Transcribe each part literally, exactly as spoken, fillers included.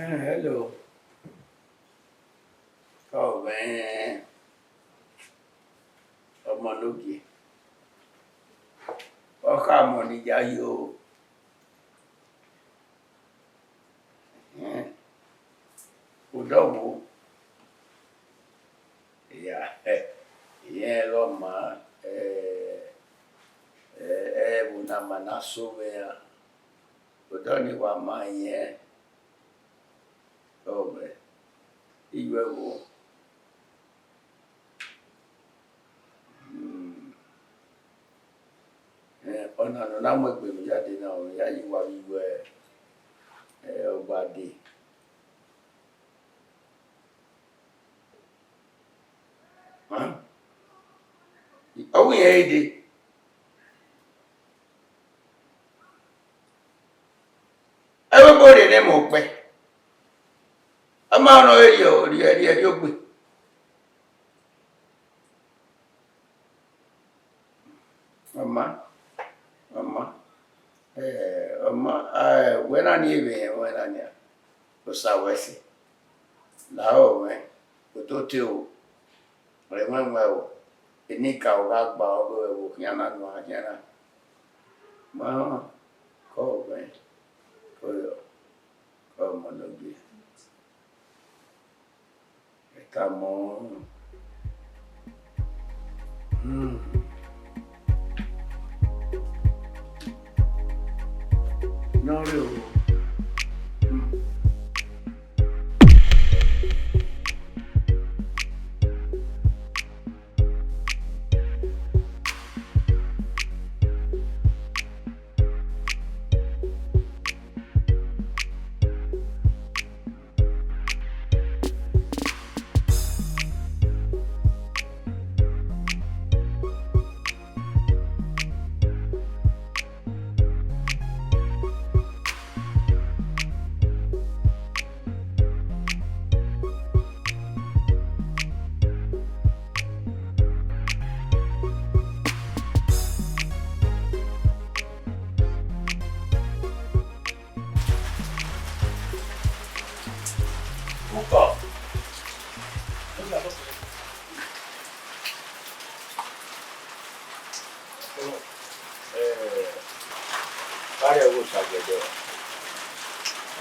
Hello. Ọ mwẹ ọmọ ne ogie. Ọ kha mọ ne I ya yo. Ẹhẹn. Odọmwu. Iya, irẹn ghe ọma, eh, eh, ẹvbo ne a ma na so mwẹ ra. Odọ ni wa ma irẹn. Ọ mwẹ, I yu ẹvbo. Hmm. Eh, ọna ne ọ na mu egbe ne u ya dee na, ọ ya ye uwa vbe iwẹ, eh, ọgbade. Ọ wẹ irẹn dee. Ẹvbo ebo rre ne mẹ okpẹ. Ọ ma nọ rhie, rhie, rhie, rhie ogbe. Ọ ma, ọ ma, eh, ọ ma, eh, wẹ na ni vbe rẹn, wẹ na nia, Osa wẹ sẹ, lahọ mwẹ, ototọ o, rẹn wẹ wẹ o, enikaro gha gba ọghe ẹvbo khian na nọ khian na, ma kọ wẹ, kọ yọ, kọ mọ nọ gbe. Ẹ ka mọ. Hmm. Nọ rre o. Hmm.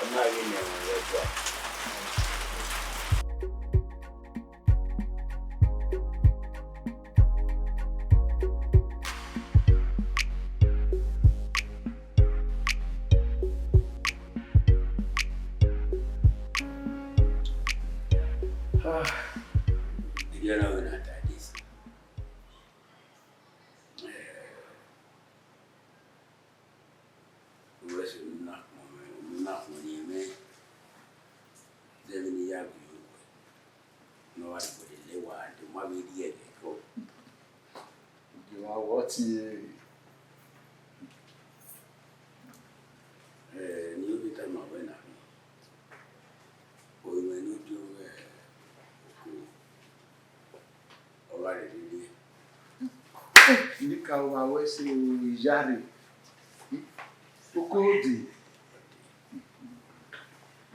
Ọna ghi nẹ ẹmwẹ vbe ẹdua. Ah, I don't know when I die this. Eh, Wẹ sẹ ne u na kpọnmwẹ, ne u na kpọnmwẹ mwẹ, zẹ vbene I ya gu uwẹ, ne ọ gha dee le wa, de ma vbe rhie ẹghẹ kọ. De ma wọ tie. Eh, ne I vbe tama wẹ na, orinmwẹ ne u dio vbe oko, ọ gha rherhe rrie. Nika wa wẹ sẹ iyare. Okodi.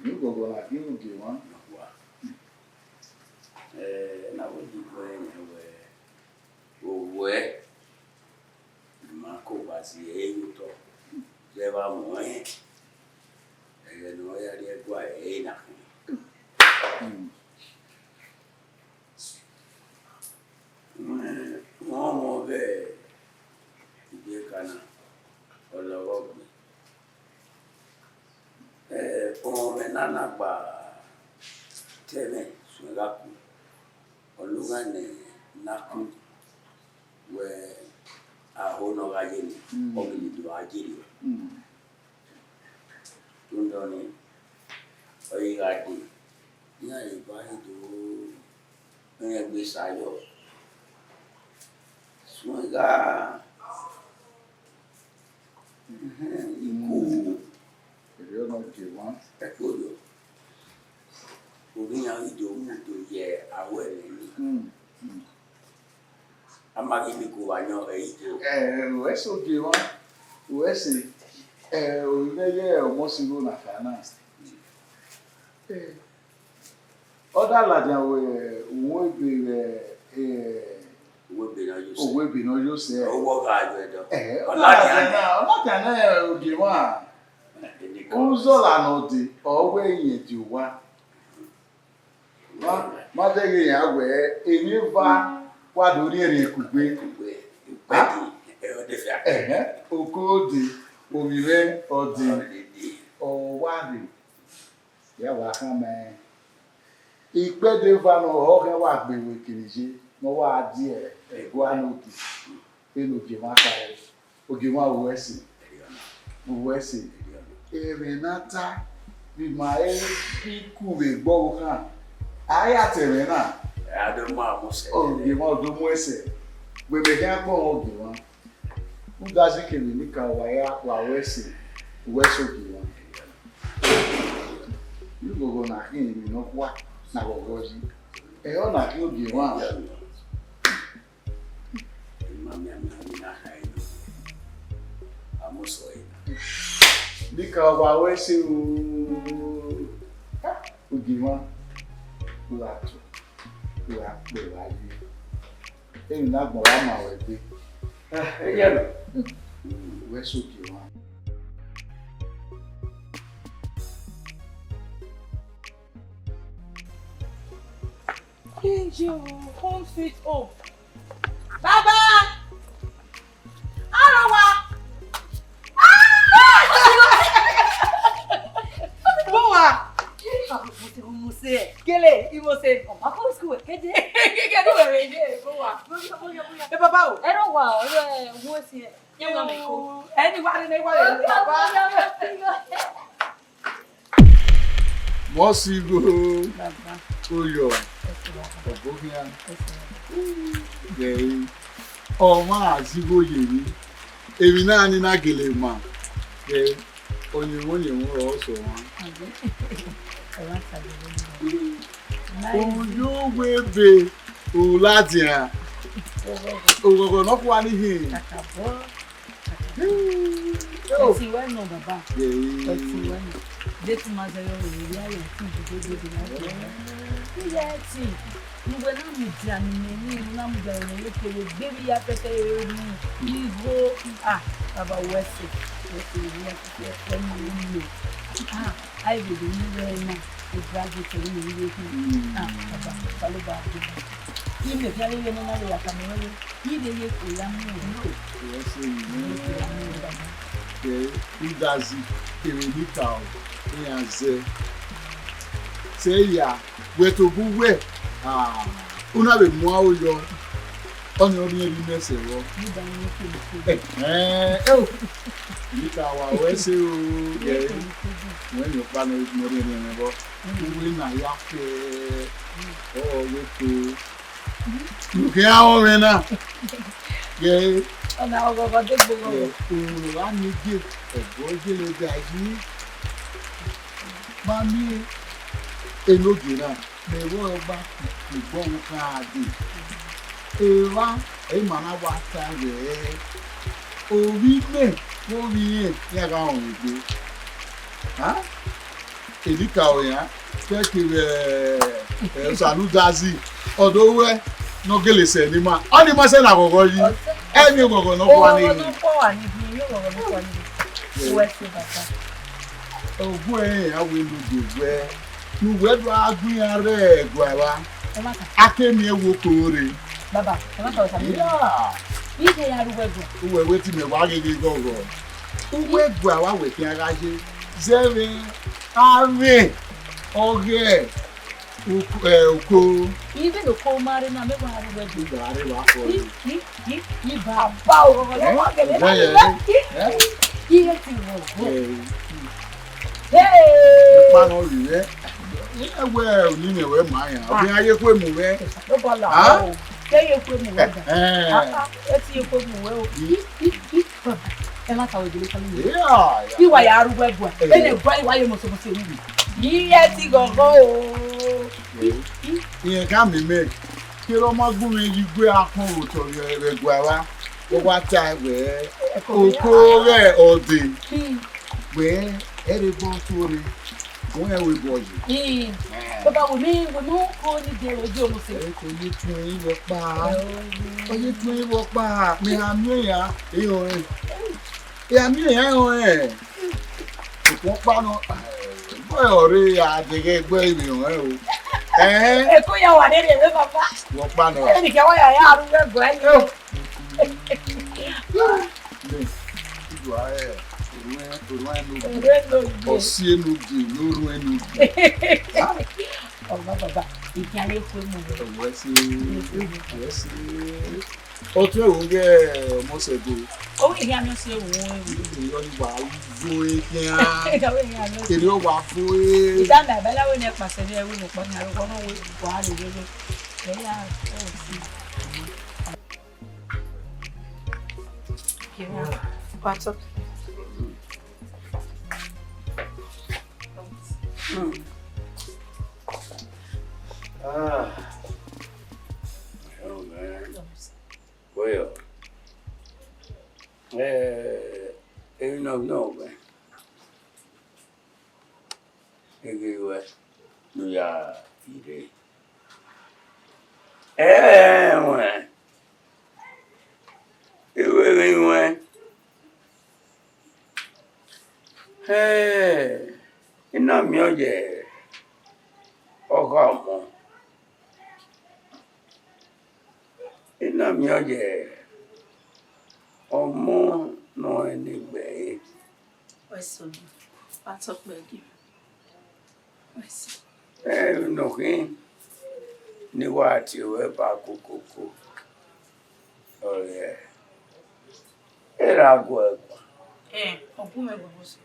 Ne ugbọgbọ na gie ogie mwa. Nọkua. Eh, na wẹ di gu ẹre wẹ, owẹ, ma ko gba si ẹre ye otọ, zẹ vbe a muẹn, ẹghẹ ne ọ ya rrie ẹguae ẹre na khin. Wẹ ọmọ vbe ibiẹka na, ọ lọghọ gbe. Eh, ọmwẹ na na gba te ẹmwẹ suẹn gha ku, ọ lugha ne na ku wẹ aho ne ọ gha ye ni, ọ ghi do a ye rriọ. Rhunmwuda ọnii, ọ ghi gha dee, iran eva ghi do rẹn egbe sa yọ. Suẹn gha, iku, erriọ ne ọ gie mwa. Ẹkpo rriọ. Ovbi iran ghi do mu do ye aro ẹmwẹ nii. A ma ghi miẹn iko vbe ayọn ẹre i do. Eh, wẹ sẹ ogie mwa, wẹ sẹ, eh, orinmwẹ ye ọmọ sẹ igho na kha na. Eh, ọ da ladian wẹẹ, uhunmwu ebe vbe, eh, Uwu ebe ne ọ yo sẹ. Uwu ebe ne ọ yo sẹ. Uwu ọgha yọ ẹdọ. Eh, ọ na ladian na, ọ ladian na, Ogie mwa. Uzọla ne ọ dee, ọ wẹẹ irẹn die owa. Ma, ma dẹghe iran wẹẹ, emwi eva wa do rhiẹnrhiẹn kugbe. Kugbe, ikpẹdẹ, ẹ, ọ dee fia. Ẹhẹn, oko dee, ovbi mwẹ ọ dee, ọ wa rre. Ya wa khama ẹn. Ikpẹdẹ eva ne ọ họhọ khian wa gbe vbe ekene ye, ne ọ wa die ẹguae ne ogie, vbene Ogie mwa khare. Ogie mwa, uwẹ ẹse, uwẹ ẹse. Ẹmwẹ ne a ta vbe ima i ku vbe egbe ọvbokhan, a ya ta ẹmwẹ na. A do mu aro mu sẹ. Ogie mwa, u do mu ẹsẹ. Wẹ vbe khian gbọnmwẹ Ogie mwa. Udazi kevbe enikaro wa ya, wa ru ẹse, uwẹ ẹse Ogie mwa. Ighọghọ na khin emwi nọkhua ne a ghọghọ yi. Ẹre ọna khin Ogie mwa. Ima mianmian ne a kha ẹre, a mu sẹ ọre na. Enikaro wa ru ẹse o, Ogie mwa, u gha tu, u gha kpe, u gha ye. Emwi ne agbọn gha ma ruẹ egbe. Eh, ẹ ya nọ. Wẹ sẹ Ogie mwa. Angel, come sweet home. Baba! Aro wa! Ah! Bo wa! Mose, Mose. Kele, i Mose. Ọma kọ school, kede. Kede were ye, bo wa. Boya, boya, boya. E baba o. Ẹ rọ wa, ọrẹ wo si ẹ. Ye wa me ko. Ẹ ni wa re, ni wa re, baba. Mọ si igho. Baba. Oyọ. Ẹse baba. Ọbo khian. Ẹse baba. Gẹre. Ọmwa a zigho ye emwi. Emwi na ni na gele ma. Gẹre. Ọyẹnmwẹ ọyẹnmwẹ ọrọ sẹ ọmwa. Amen. Ẹ wa ta gele ma. Oyo wẹ ebe, u ladian. Oghọghọ nọkhua ni hin. Kakabọ. Ẹtin wẹ nọ, baba. Ẹtin wẹ nọ. De te ima zẹ yọ vbe ivbi ayọ ẹtin, dede dede na. Iye ẹtin ne uwẹ na mudia ne imẹ ni, ne u na mudia ne imẹ ye kevbe egbe vbe iya pẹpẹ rere ni. Igho, ah, baba, wẹ ẹse, wẹ ẹse, wẹ ẹse, wẹ ẹse, wẹ ẹse. Ah, a i vbe do ni rre na, e graduate ne imẹ ye khin. Ah, baba, Osanobua gbe. Imẹ khian vbe ye ne ọ na vbe ya tama mwẹ wẹẹ, I vbe ye eko ya mu ẹre. Ẹ sẹ vbe nẹ, ẹ, Udazi kevbe Nikaro, iran zẹ. Sẹ ya, wẹ tobọ uwẹ, ah, u na vbe mu aro yọ, ọnii ọnii rhie imẹ sẹ vbọ. Ẹhẹn, ẹ o, Nikaro, wẹ sẹ o, ẹ, wẹ emwi ọkpa ne ọ rhiẹnrhiẹn mwẹ vbọ. Uwẹ na ya fẹ, ọ wẹ to. Unu khian rẹn mwẹ na. Yẹ. Ọna ọghọghọ degbe ọghọghọ. Yẹ, unu ra miẹn egie, ẹbọ egie ne da yi. Ma miẹn enogie na, mẹ vbe ọre ọgba, mẹ gbọ vbe okhan dee. Evba, ẹ i ma na wa ta wẹẹ, ovbi imẹ, vbe ovbi irẹn, iran gha rọnmwẹ egbe. Hàn? Enikaro yan, kẹkẹ vbe, ẹ, Osanudazi, ọ do ruẹ ne ọ gele sẹ ne ima. Ọnii ma sẹ ne aghọghọ yi. Ẹ miẹn oghọghọ ne ọ kua ni. Oghọghọ ne ọ kua ni, oghọghọ ne ọ kua ni. Wẹ sẹ baba. Ogun ẹre a wẹ ne u do wẹ, ne uwẹ do a gu iran rre ẹguae evba. Ẹ ma ta. A ke miẹn wo kporo rre. Baba, ẹ ma ta ọsa mi. Yeah. Ike ya ru wẹ ẹguae. Uwẹ wẹ te imẹ wa gheghe ghọghọ. Uwẹ ẹguae evba wẹ khian gha ye. Zẹvbe, amwẹ, ọghẹ, oko, ẹ, oko. Ivbi ne oko ma rre na, mẹ wa ru wẹ ẹguae. Uwẹ a rre wa fọ. I, i, i, i baba o, ọghọghọ ne ọ gele na. Ẹ? Ẹ? Iye ti wọ. Ẹ. Hey! Ipa nọ rri rẹ. Ẹ wẹ, uni mẹ wẹ ma yan. Ọbẹ iran ye kue mu wẹ. Ló bá la o. Kẹ ye kue mu wẹ da. Ẹ. Ah, ah, ẹ ti ye kue mu wẹ o. I, i, i, baba. Ẹ ma ta wẹ gele kọlu mi. Yeah, yeah. Iwa ya ru wẹ ẹguae. Ẹ. Ẹ ne ẹguae iwa ye mọsọmọsọ ru. Iye ti ghọghọ o. Ẹ. I, i. Iran ka mi mẹ. Kere ọ ma gu mwẹ ye igue akọn vbe otọ vbe ẹguae evba, ọ wa tae wẹẹ, oko ghẹ ọdẹ, wẹẹ, ẹ rhe gbe ọtuọnrẹn, Wẹ wẹ bọ yi. Ii. Baba, wẹ mi, wẹ mi ko ni de ro je mo se. Ẹ ko ye tun ẹyin vbe ọkpa. Ko ye tun ẹyin vbe ọkpa. Mẹ ha miẹn ya. Ẹ họn ẹ. Ẹ ha miẹn ya, ẹ họn ẹ. Okun ọkpa nọ. Bọ ọre ya deghe gbe ivbi họn ẹ o. Ẹ. Eko ya wa rere vbe baba. Vbe ọkpa nọ. Eni ke wa ya ya ru vbe gbe ẹ. Ẹ o. Mẹ, idu a ẹ, orhuẹn, orhuẹn no. Orhuẹn no. Ọsi enu di, orhuẹn no. Ọmọ baba, ìjà yẹ kú emu rẹ. Ọwọ́ ẹ sí, ọwọ́ ẹ sí. Ọtún ẹ̀wò ń gẹ ọmọ ṣẹ̀gbọ́. Owó ìhí àmì ọ̀sẹ̀ ẹ̀wò ẹ̀wò. Ìyọ́ ni wà á fún ẹ kíá. Owó ìhí àmì ọ̀sẹ̀. Kèrè ó wà á fún ẹ. Ìdáná ìbáláwo ni ẹ pàṣẹ ní ẹrú nìkan ní àrùkọ náà wọ ìgbà rẹ lórí. Ẹ̀yà ẹ̀ sí. What's up? Mm. Ah. Oh, man. Well, eh, you know, no, man. Eghe ruẹ ne u ya rre. Ẹẹn, iwẹ vbe ruẹn. Ẹẹn, I na miẹn ọ ye ọghe ọmọ. I na miẹn ọ ye ọmọ ne ọ rẹn ne egbe ẹre. Wẹ sẹ, wa tọ kpẹẹ gie. Wẹ sẹ. Ẹ, ne ọ khin ne wa tie ruẹ ba kokoko. Ọ ye, erha gu ẹre guan. Ẹ, ọ gu mwẹ guan, wẹ sẹ.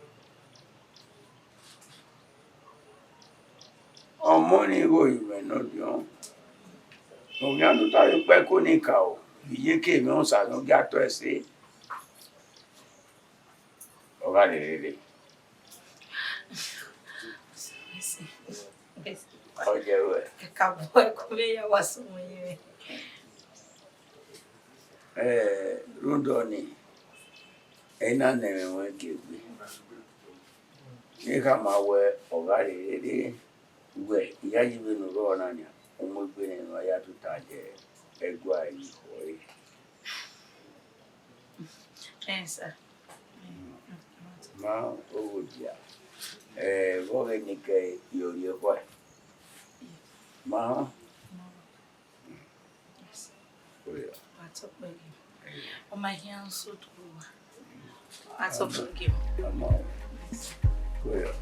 Ọmọ ni igho ru mwẹ nọdiọn. Ovbi a ne u ta vbe ukpẹ ẹko ni ka o, iyeke mwẹ osa ne ọ gia tọ ẹse. Ọ gha rherere. Ọ ye ruẹ. Ẹ ka bu ẹko mwẹ ya wa sẹ ọmọ ye mwẹ. Ẹ, rhunmwuda ọnii, ẹ i na nọ ẹmwẹ ruẹn gie egbe. Ne I khama wẹ ọ gha rherere, wẹ, I ya yi vbene u rrọọ na nian, u mu egbe nẹ ne a ya tota ye ẹguae ye ikhuo ẹre. Ẹ, sir. Ma ogho dia. Ẹ, vbe ọghe ne I ke ye orhie khuẹ? Ma. Ọ ma hian so do wa. A tọ kpẹẹ gie. Ama. Oya.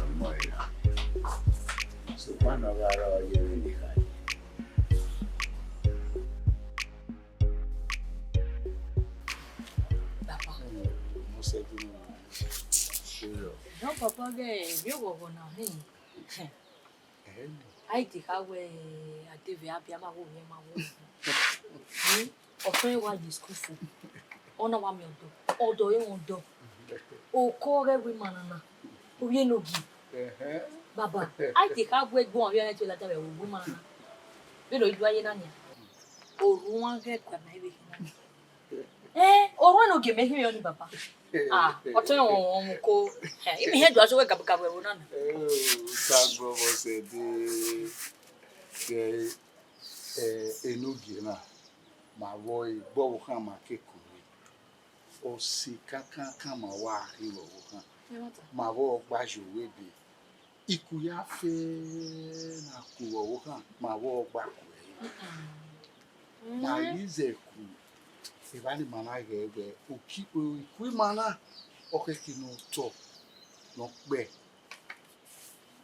Ama ya. Sokpan ne ọ gha rrọọ ye vbene I khae. Baba. Mo sẹ gun. Oya. Nọ baba ghẹ, vbe oghọghọ na hin. A i te kha wẹ a de vbe a biẹ, a ma wo vbiẹ, ma wo vbiẹ. Ọtẹn wa ye school fo. Ọ na wa miẹn ọdọ. Ọdọ ẹre ọdọ. Okọ ọghe ẹvbo ima na na. Ovbi enogie. Baba, a i te kha wẹ ẹgbọn ọvbiẹ ẹre te ladian vbe ẹvbo ima na. Vbene ọ i do a ye na nian. Orhuan ghẹ gua ma ivbe khin na. Eh, orhuan ne ogie mẹ khin vbe ọnii, baba. Ah, ọtẹn wọn wọn mu ko. Eh, imi hẹn do aso wẹ gabugabu ẹvbo na na. Eh, sa gbọ vbọ sẹ de. Eh, eh, enogie na, ma vbe ọre gbe ọvbokhan ma ke ku rre. Ọse kankankan ma wa khin vbe ọvbokhan. Ma vbe ọre ọ gba ye owa ebe. Iku ya fe na ku vbe ọvbokhan, ma vbe ọre ọ gba ku ẹre. Ma ghi zẹ ku, evba ni ima na ghẹ wẹ, oki, iku ima na, ọ khẹke ne ọ tọ, ne ọ kpẹ.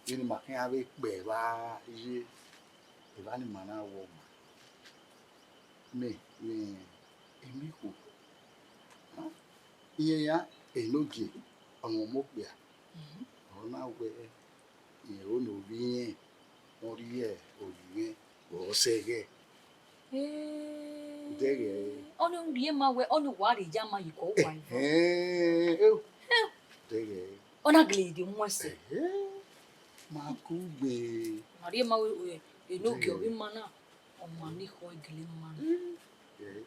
Vbene ima khian vbe kpẹ evba ye, evba ni ima na wọ ma. Mẹ, mẹ, emikhuo. Iran ya, enogie, ọmwa ọmọ okpia. Ọ na wẹ, irẹn ro ne ovbi irẹn, ọ rhie orhiọn irẹn, ọ sẹ ẹghẹ. Dẹghẹ. Ọni rhie ma wẹ, ọni wa rhie ya ma ye kọ wa. Ẹhẹn, eo. Dẹghẹ. Ọ na gele ye de mu ẹse. Ẹhẹn. Ma kugbe. Ma rhie ma wẹ, enogie ọvbi ima na, ọmwa ni khọ gele ma na. Ẹ,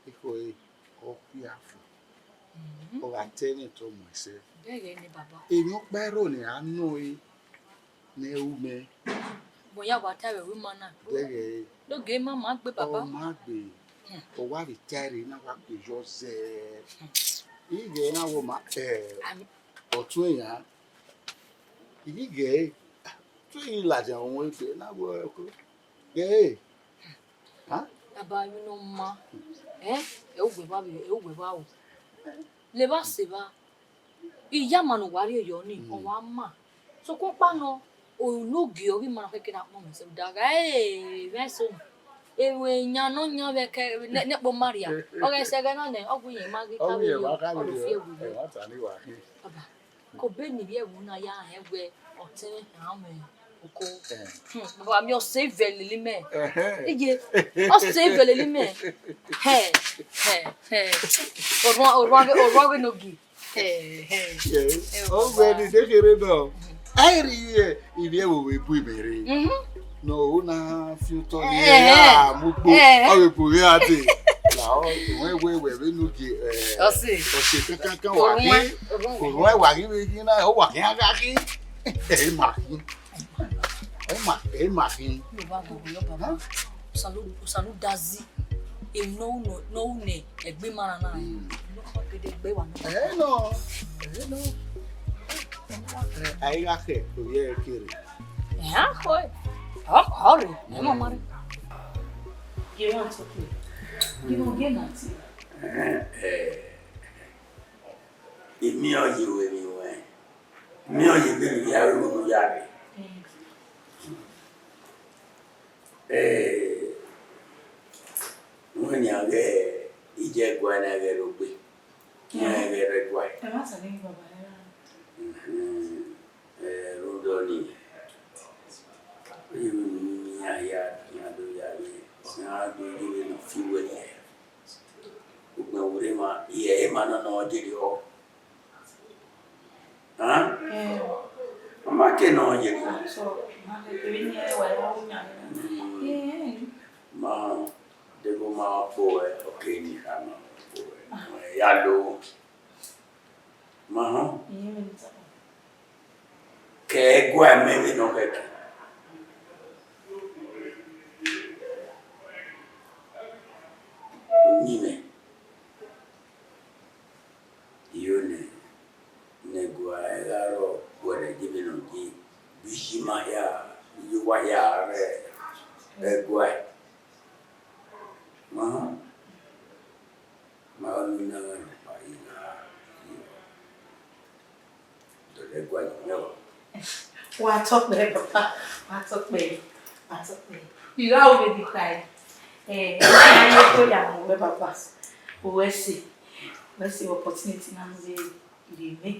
ekhọe, ọ kpia fo, ọ gha te ẹmwẹ tọ mu ẹsẹ. Bẹghe ne baba. Emwi ọkpa ẹrọ ne a nọ ẹre ne ẹ ru mẹ. Mo ya wa ta vbe ima na. Bẹghe. Nogie ima ma gbe baba. Ọ ma gbe. Ọ wa vbe ta ẹre na wa gbe yọ zẹ. Ighẹ na wo ma, eh, Ami- ọtun eyan. Ighẹ, ọtun eyan ladian wọn egbe na wo ẹko. Ghe. Ha? Baba, emwi ne ọ ma, eh, ẹ u wẹ vba vbe, ẹ u wẹ vba o. Levba sẹ evba, iyama ne uwa rhie yọ ni, ọ wa ma. Sokpan ọkpa nọ, unu gie ọghe ima na khẹke na kpọnmwẹ sẹ, da gha, eh, vbe ẹse unu. Emwi yan ne ọ yan vbe ẹkẹ, ne, ne ẹkpo ma rria. Ọ ghẹ sẹ ẹghẹ na nẹ, ọ gu iyẹn ma ghi ka vbe yọ, ọ do fi ẹwu yọ. Baba, ko be ne ivbi ẹvbo na ya rẹn wẹ ọtẹn mwẹ khian mwẹ oko. Hmm, baba, miẹn ọse ivẹ lele imẹ. Iye, ọse ivẹ lele imẹ. Hẹ, hẹ, hẹ. Orhuan, orhuan ghe, orhuan ghe nogie. Hẹ, hẹ. Yes. Ẹ, ọ wẹ baba. Ni de kherhe nọ. A i rhie ivbi ẹvbo vbe bu imẹ rre. Mhm. Ne ọ na fi otọ ni, ẹhẹn, a mu ugbo, ẹhẹn, ọ vbe bu ghe a dee. Na ọ, wẹ wẹ wẹ vbe nogie, eh, ọse, ọse kankan kan wa ghi, orhuan, orhuan wa ghi vbe ghi na, ọ wa khian gha ghi. Ẹ ma khin. Ẹ ma, ẹ ma khin. Ẹ wa gọgọ yọ baba. Huh? Osalu, Osalu dazi. Emwi ne ọ ru nọ, ne ọ ru nẹ ẹgbẹ ima na na. Mm. Ne ọ gha gede gbe wa nọ. Ẹ nọ, ẹ nọ. Ẹ, a i gha khẹ, ovbi ẹre kere. Ẹ, a khọ ẹ. Ọ, ọ rhe, ẹ ma ma rre. Gie wa tọ kere. Gie wa gie na tie. Ẹ, ẹ, imi ọ ye ru emwi ruẹn. Imi ọ ye ru emwi ya ru ya rre. Ẹ, wẹ nian ghẹ, iye ẹguae na ghẹ rre ogbe. Iran ghẹ rre ẹguae. Ẹ ma ta nẹ, baba, ẹ ra. Mhm. Ẹ, rhunmwuda ọnii, iran hia, iran do ya vbe, iran do ye vbene ọ fi uwẹ nian. Ugbẹn vbe urhe emwa, irẹn emwa nọ nọ ọ dede họ. Hàn? Ẹ. Ọ ma ke nọ ọ ye. Ọ sọ, ma ke kere ni ẹ wa ya ru yan. Mm. Ẹ. Ma, deghẹ ọ ma kpo ẹ, ọ ke ni kha ma kpo ẹ. Ah. Ọ ya lo. Ma họn. Iyẹn mẹ ne I tama. Ke ẹguae mẹ vbene ọ khẹke. Uyinmwẹ. Iyo nẹ, ne ẹguae gha rrọọ, wẹ rẹn ye vbene ọ ye, vbe iye ima hia, iye owa hia rre ẹguae. Ma họn. Ma gha miẹn una gha rhọkpa, I gha rhie dọlọ ẹguae ye mwẹ o. Wa tọkpẹ, papa, wa tọkpẹ, wa tọkpẹ. I gha ru vbe ne I kha ẹe. Eh, I gha ye ko ya mu wẹ, papa. Uwẹ ẹse, uwẹ ẹse opportunity na ne u vbe rhie mẹ.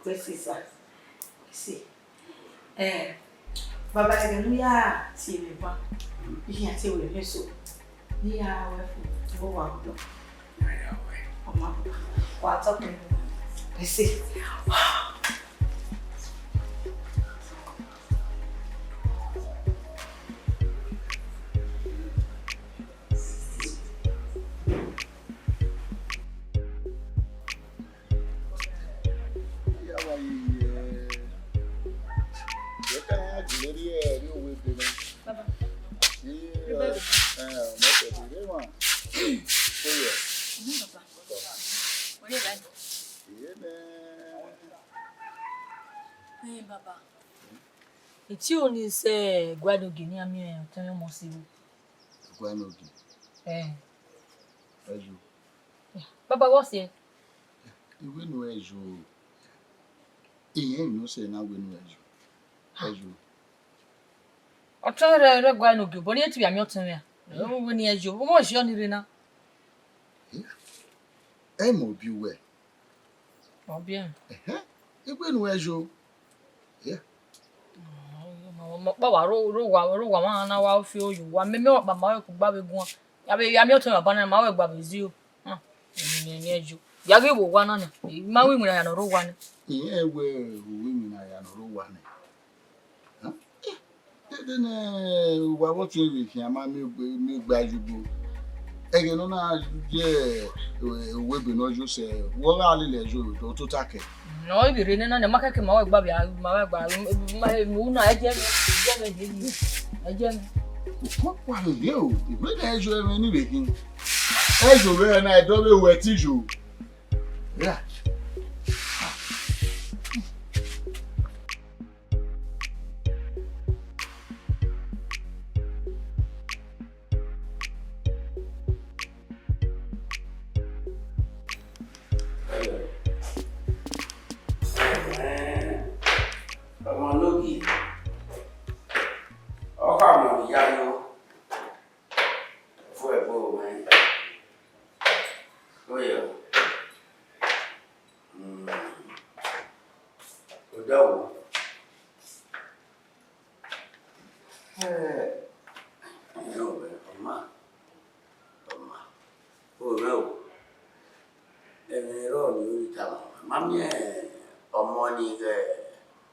Uwẹ ẹse, sir. Uwẹ ẹse. Eh, baba, ẹghẹ ne u ya tie mwẹ ban, I khian te wẹ mẹ eso. Ne I ya ruẹ fo, vbe owa ọdọ. Ọ ma, wa tọkpẹ. Ẹse. Baba. Ẹ, ẹ, ọmọ tẹbi rẹ wan. Oye. Mhm, baba. Oye, baba. Iye nẹ. Ẹ, baba. Iti oni sẹ ẹguae ne ogie ne iran miẹn ọtẹn mwẹ ọmọ si ru. Ẹguae ne ogie. Ẹ. Ẹ yo. Baba, wọ siẹ? Iwẹ ne ẹ yo. Iyẹn emwi ne ọ sẹ na wẹ ne ẹ yo. Ẹ yo. Ọtẹn rẹ, rẹ ẹguae ne ogie, obọ ne irẹn te vbe miẹn ọtẹn mwẹ ra? Wẹ ne ẹ yo, ọmọ si ọni rre na. Ẹ mọ bi uwẹ. Ọ biẹ. Ẹhẹn, iwẹ ne ẹ yo. Yeah. Ọmọ ọkpa wa ro, ro wa, ro wa ma na wa fi oyo wa. Mẹ, mẹ ọkpa ma wẹ kugba vbe guan. Ya vbe, ya miẹn ọtẹn mwẹ baba na, ma wẹ gba vbe zio. Hmm. Ẹ, ẹ, ẹ, yo. Ya ghi vbe owa na nia. I ma ru iwinna ya ne ọ rre owa nẹ. Irẹn wẹ u ru iwinna ya ne ọ rre owa nẹ. Hàn? Dede ne uwa vbe ọtẹn vbe khian ma miẹn egbe, miẹn egbe ayugbo. Ẹghẹ ne ọ na ye uwegbe ne ọ yo sẹ, wẹ ọ gha lele ẹre yo, ọ tota kẹ. Nọ, ivbi rre nena nẹ, ma kẹkẹ ma wa gba vbe a, ma wa gba, ma, ma, una, ẹjẹ mwẹ, ẹjẹ mwẹ, ẹjẹ mwẹ, ẹjẹ mwẹ. Okọ kua vbe ghe o, ivbi ne ẹjọ mwẹ ni vbe khin. Ẹjọ mwẹ na, ẹdọ vbe wẹ ẹtin yo. Ya. Ọmọ ne ogie, ọ khama ne iyayo, fu ẹbo mwẹ. Oyọ. Mm. Odaro. Eh, eh, ọ ma, ọ ma. O rẹ o. Ẹmwẹ rọ ni u rhie tama, ma miẹn ọmọ ni ighẹ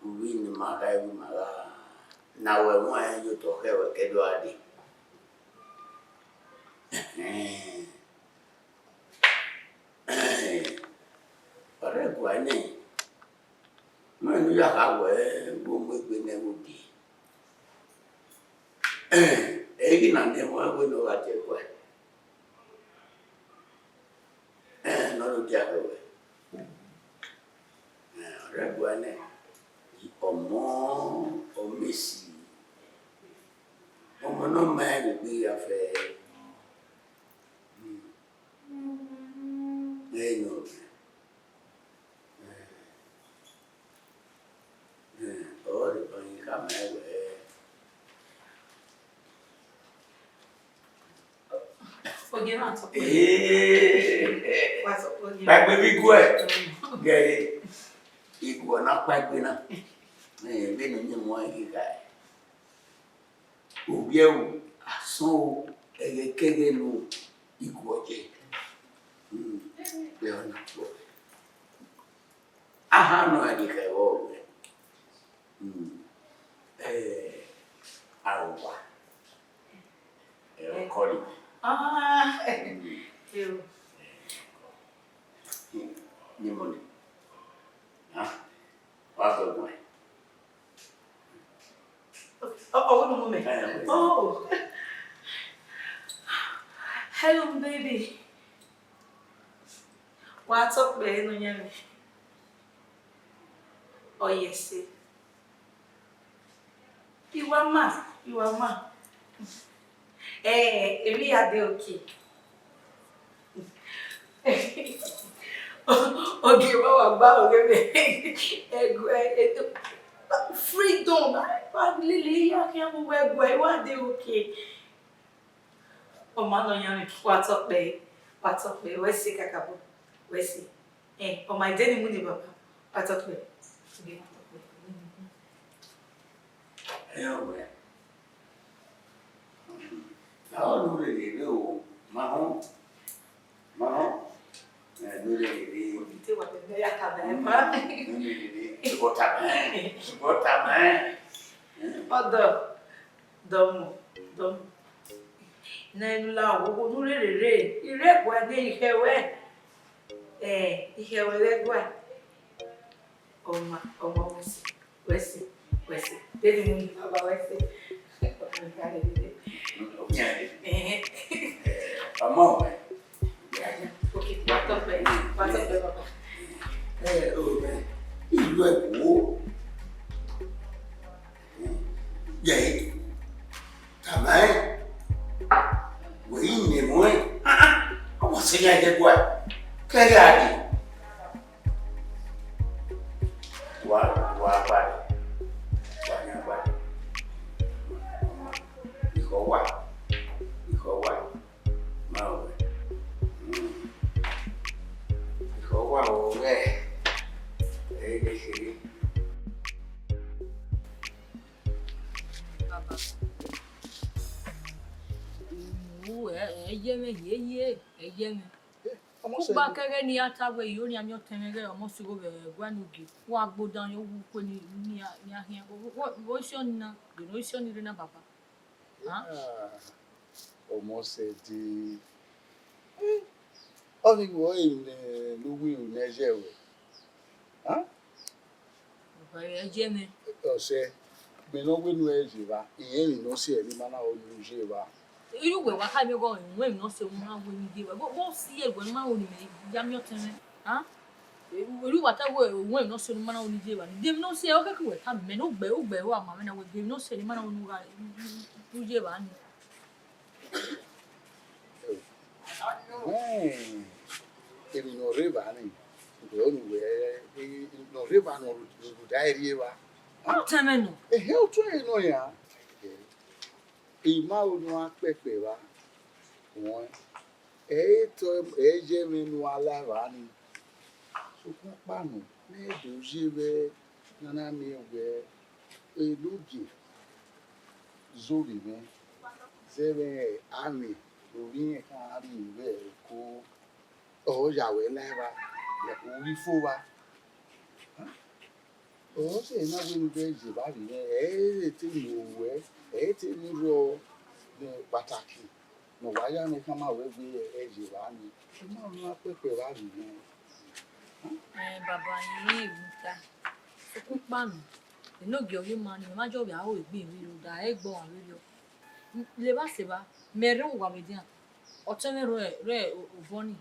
uvbi ne ima gha ru, ima gha na wẹ ẹmwẹ ọnrẹn ye otọ khẹ wẹ ke do gha dee. Ọ rre ẹguae nẹ, mẹ ne u ya kha wẹ vbe u mu egbe nẹ vbe odie. Ẹ i ghi na nẹ ẹmwẹ wẹ ne ọ gha tie ẹguae. Ẹ, ne ọ do dia khẹ wẹ. Ẹ, ọ rre ẹguae nẹ, ọmọ, ọmọ esi, ọmọ ne ọ ma rẹn vbe egbe hia fẹẹrẹ. Ẹ nọ. Ẹ, ẹ, ọ rre ban ghi khama ẹn wẹẹ, Ogie na tọ. Ee, wa tọ, ogie. Kpaegbe vbe iguẹ. Mm. Gẹre, iguẹ na kpaegbe na. Ẹ, vbene uyinmwẹ ghi ghae. Ovbi ẹvbo, asọn o, ẹghẹkẹghẹ ne iguẹ ye. Mm, vbe ọna tuẹ. Aha nọ a ye khẹ vbọ wẹ. Mm. Eh, arowa. Eh, ọkọri. Ah, mm. Ni mọni. Ah, wa gbẹguan. Ọ, ọ, ọ, no, no, no. Eh, eh. Oh. Hello, baby. Wa tọ kpẹẹ, nọyaẹnmwẹ. Ọ yẹ sẹ. I wa ma, I wa ma. Eh, emwi ya de okay. Ogie ma wa gba ọghe mwẹ. Ẹguae, freedom. Wa lele ya khian vbe uwu ẹguae, I wa de okay. Ọ ma nọyaẹnmwẹ, wa tọ kpẹẹ, wa tọ kpẹẹ, wẹ sẹ kakabọ, wẹ sẹ. Eh, ọ ma de ni mu ni baba, wa tọ kpẹẹ. Ẹ, ọ wẹ. Lahọ ne u rherhe rre o, ma họn, ma họn. Ẹ, ne u rherhe rre. Te wa bẹbẹ ya tama ẹn ma. Ne u rherhe rre. Sugọ tama ẹn, sugọ tama ẹn. Ọdọ, dọmọ, dọmọ. Ne u la oghogho ne u rherhe rre, I rre ẹguae ne I khẹ ruẹ. Ẹ, I khẹ ruẹ vbe ẹguae. Ọma, ọma, wẹ sẹ, wẹ sẹ, wẹ sẹ. Dede mu ni baba, wẹ sẹ. Ẹhẹn. Ọmọ wẹ. Okay, wa tọ kpẹẹ, wa tọ kpẹẹ, baba. Ẹ, o, ẹ, ilu ẹko. Yẹ, tama ẹn, wẹ i nẹ emọ ẹn, ah, ah, ọ wa sẹ ya ye ẹguae, kẹrẹ a dee. Wa, wa gbare, wa yan gbare. Ikhọ wa, ikhọ wa, ma wẹ. Mm. Ikhọ wa o ghẹ, ẹ i de kherhe. Baba. Ẹ, ẹ yẹ mwẹ, ye, ye, ẹ yẹ mwẹ. Ọmọ sẹ Ugba kẹghẹ ne I ya ta wẹ, I ro ne a miẹn ọtẹn mwẹ ghẹ ọmọ sugho vbe ẹguae ne ogie. Wa gbe odan yọ wu ukue ni, ni a, ni a khian. Wo, wo, wo isi ọni na, ghe ne isi ọni rre na, baba. Hàn? Ah, ọmọ sẹ de, Ọnii wẹ ọre ne uwu ne ẹ yẹ ruẹ. Hẹn? Baba, ẹ yẹ mẹ. Ọsẹ, mẹ ne ọ wẹ ne u ẹ ye evba, irẹn emwi ne ọ si ẹre ne ima na ru ne u ye evba. Irẹn uwẹ wa khama mwẹ wẹ, irẹn emwi ne ọ si ẹre ne u ma wẹ ne u ye evba. Vbọ, vbọ si ẹre wẹ ne u ma ru ne imẹ ya miẹn ọtẹn mwẹ? Hẹn? Irẹn uwẹ ta wẹ, irẹn emwi ne ọ si ẹre ne u ma na ru ne u ye evba. De emwi ne ọ si ẹre, ọ khẹke wẹ tama mẹ ne ugbẹ, ugbẹ ru ama mwẹ na wẹ, de emwi ne ọ si ẹre ne ima na ru ne u gha, ne u ye evba ni. Wẹẹ, emwi ne ọ rre evba ni, wẹ ọnii wẹ, ne ọ rre evba ne ọ rhunmwuda ẹre rri evba. Ọtẹn mwẹ nọ. Ehe, ọtẹn mwẹ nọ ya. I ma ro ne u gha kpẹkpẹ evba, wẹẹ, ẹ i re otọ, ẹ i ye ẹmwẹ ne u gha la evba ni. Sokpan ọkpa nọ, ne ẹ do ye vbe ne a na miẹn wẹ enogie zẹ ovbi mwẹ, zẹ vbe amwẹ ne ovbi mwẹ khian rhie vbe ẹko, ọ ya wẹ la evba, u ghi fo evba. Ọ sẹ na wẹ ne u ghẹ ye evba vbe mwẹ, ẹ i re te ne uwẹ, ẹ i re te ne rrọọ ne kpataki ne ọ wa ya mwẹ khama wẹ wẹ ẹ ye evba ni. I ma ro ne u gha kpẹkpẹ evba vbe mwẹ. Ẹn, baba, I rẹn emwi ta. Sokpan ọkpa nọ, enogie ọghe ima ni, mẹ ma jọ vbe aro egbe vberriọ, da ẹgbẹe ọmwa vberriọ. Levba sẹ evba, mẹ rre owa vbe edian. Ọtẹn mwẹ rre, rre obọ ni,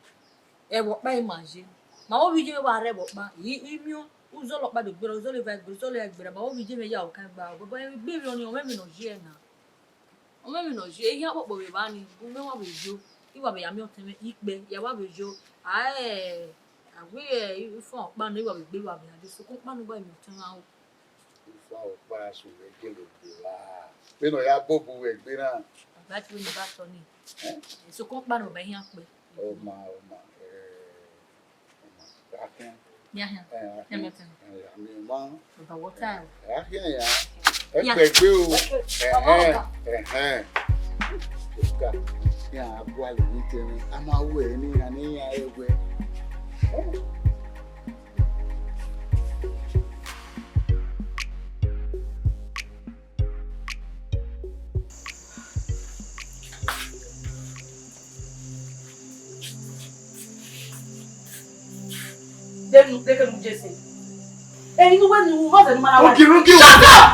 ẹvbo ọkpa ima ye. Ma vbe ovbi iye mwẹ wa rre ẹvbo ọkpa, I, I miẹn uzọla ọkpa do gberra, uzọla eva gberra, uzọla eva gberra, ma vbe ovbi iye mwẹ ya ọkan gba, baba, egbe vberriọ ni, ọ mwẹ emwi ne ọ ye na. Ọ mwẹ emwi ne ọ ye, ihian kpokpo vbe evba ni, u mwẹ wa vbe yo, I wa vbe ya miẹn ọtẹn mwẹ ikpẹ, ya wa vbe yo, a, a wẹ ifan ọkpa nọ, I wa vbe gbe wa vbe ya dee, sokpan ọkpa nọ, u wa miẹn ọtẹn mwẹ aro. Ifan ọkpa sẹ wẹ gele gbe evba. Vbene ọ ya bobu wẹ egbe na. Ọba te wẹ ne I ba tọ nii. Ẹn? Sokpan ọkpa nọ, ọba ihian kpẹ. Ọ ma, ọ ma, ẹ, ọ ma. Gha khian. Ya khian. Ẹ, gha khian. Ya miẹn ọtẹn. Ẹ, ya miẹn ọmwa. Baba, wọ ta o. Ẹ, gha khian ya. Ẹ kpẹgbe o. Ẹhẹn, ẹhẹn. Ọka. Iran a gualọ emwi tẹmwẹ, a ma ru ẹre ne iran ne iran rre ẹguẹ. Denu, dekenu Jese. Ẹni ne uwẹ ne u vbọzẹ ne u ma na wa. Ogirugi. Shut up!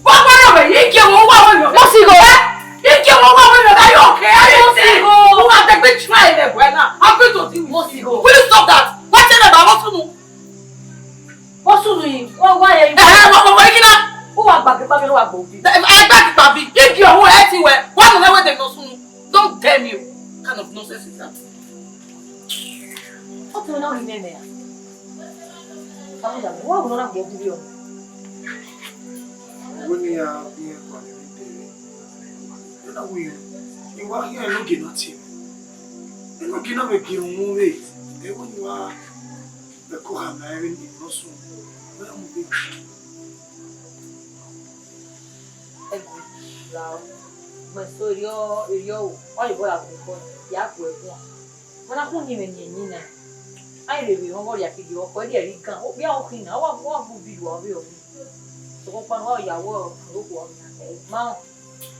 Wa wa yọ vbe, I gie wẹ wa wẹ yọ. Mo si go. I gie wẹ wa wẹ yọ, are you okay? Are you okay? Mo si go. U ma degbe try vbe ẹguẹ na. I'm going to deal with you. Mo si go. Will you stop that? Wa tẹlẹ ba vbọ sunu. Vbọ sunu yi, wa wa ye. Eh, wa wa wa kina. U wa gba gba vbe wa gba obi. Eh, gba gba bi. I gie wẹ, ẹ ti wẹ. Wa nọ wẹ de no sunu. Don't tell me. What kind of nonsense is that? Ọ tẹn na ghi nene a. Ka mu da, wa wu na gbe obi yo. Wẹ ne ya bi ẹkua ne dee. Ena wẹ, I wa khian enogie na tie. Enogie na vbe gie uhunmwu vbe. Ẹ wẹ ne I wa, ẹko ha ma ẹre ni nọ sunu. Wẹ mu be. Ẹgu, lao, mẹ so erriọ, erriọ o, ọ ye obọ ya gu ẹko, ya gu ẹguan. Ọ na khu ni mwẹ ni ẹyin na. A i rhe vbe họn vbọ rria kegbe ọkọ, erriọ ẹre I gan, okpia ọ khin na, ọ wa, ọ wa gu bi ru ọvbehe ọvbehe. Sokpan ọkpa ne ọ ya wẹ ọrokhuo, ma rẹn,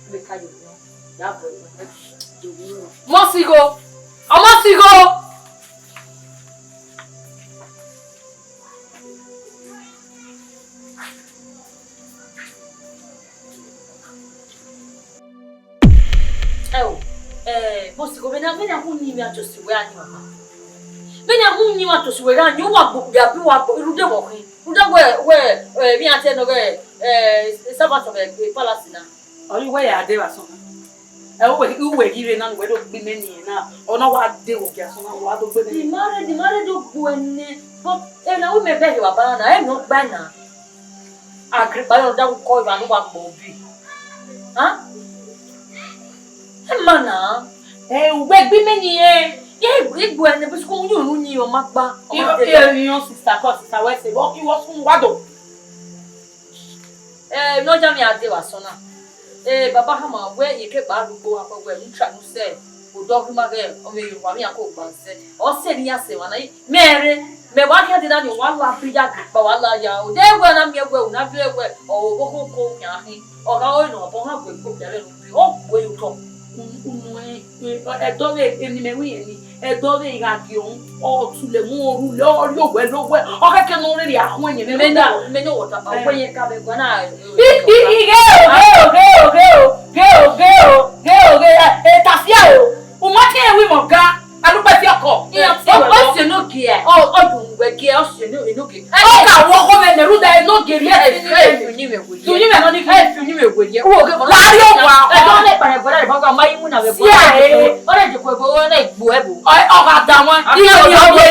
vbe ka ye owian, ya gu ẹguan. Mọ sigho, ọ mọ sigho. Ẹo, eh, Mọsigho, vbene, vbene a khu yin mwẹ a tosi wẹ a yin ọkpa. Vbene a khu yin mwẹ a tosi wẹ gha yin, uwa gbe okpia bi uwa gbe, rhunmwuda vbe ọ khin. Rhunmwuda wẹ, wẹ, eh, vbe iran te nọ ghe, eh, servant of, eh, palace na. Ọ ye uwẹ ya dee vbe asọn na. Ẹ, uwẹ, uwẹ ghi rre na, ne uwẹ do gbe imẹ ni na, ọ na wa dee vbe ogie asọn na, wa do gbe imẹ. Di ma rre, di ma rre do gbe uwẹ nẹ, but, eh, na wẹ imẹ bẹghe baba na, ẹ nọ gba na. Agrikpa rhunmwuda wẹ ukọ evba ne uwa gbe obi. Hẹn? Ẹ ma na. Ẹ, uwẹ gbe imẹ ni, ẹ, ẹ, egbe ẹnẹ, bẹsikẹ uyinmwẹ ne u yin, ọ ma gba, ọ ma dee. Irọ, irọ, sister, kọ sister, wẹ sẹ, vbọ, iwọ sunu wa do. Eh, ne ọ ya mwẹ a dee vbe asọn na. Eh, baba hama wẹ, iyeke kpa rugbo, akpọ wẹ, u tra nu sẹ, odọ ghi ma ghẹ, ọ vbe ye owa mwẹ iran ko gba sẹ. Ọ sẹ ne iran sẹ emwa na, mẹ rre, mẹ wa khian dee da ni, wa la bi ya gbe kpa, wa la ya. O de wẹ na miẹn wẹ, u na viọ wẹ, ọ, oghogho ko khian khin. Ọ gha ọre nọ, ọ bọ ha gbe kpo bia vbe ru, ọ gbe ye otọ. Unu ẹdọ vbe eni mẹ wẹ irẹn ni, ẹdọ vbe I gha gie ọnrẹn, ọ tule mu rhulẹ, ọ rrie owẹ lowẹ, ọ khẹke ne ọ rhirhi a khuẹn yẹn vbe Mẹ na, rhunmwuda. Mẹ na wọta, ọ wẹ yẹn ka vbe gua na. I, I, I, ghe o, ghe o, ghe o, ghe o, ghe o, ghe o, ghe o, ghe o, e tafia o. U ma tie ẹre wẹ imẹ ọga, a lu kpẹ fi ọkọ. Iran tie wẹ. Ọ si enogie, ọ, ọ dun wẹ gie, ọ si enogie. Ọ ka wọ ọghọ mwẹ nẹ rhunmwuda enogie rhie. Ẹ fi uyinmwẹ werriẹ. Uyinmwẹ nọ ni fi. Ẹ fi uyinmwẹ werriẹ. Uwẹ oghẹ vbọ? Lari owa. Ẹ dọ nẹ kpare vbọ na, ma yi mu na vbe. Sia e. Ọ na je kue vbo, ọ na gbo ẹbo. Ọ, ọ gha da wọn. Iye ni ọ gbe.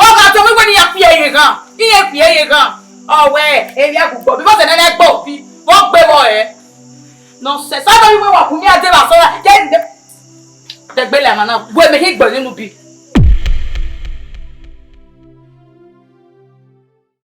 Ọ gha da wọn wẹ ne iran kpia ẹre ghan. Iran kpia ẹre ghan. Ọ wẹ, erriọ ẹgugbọ bi vbọzẹ nẹ ne ẹgbẹ obi vbe ọ gbe vbọ rẹ. Nonsense. Sa do yi wẹ wa ku mi ade vbe asọn ra, ye nde. Dẹgbe la emwa na, wẹ mẹ khin gbẹn nene ubi.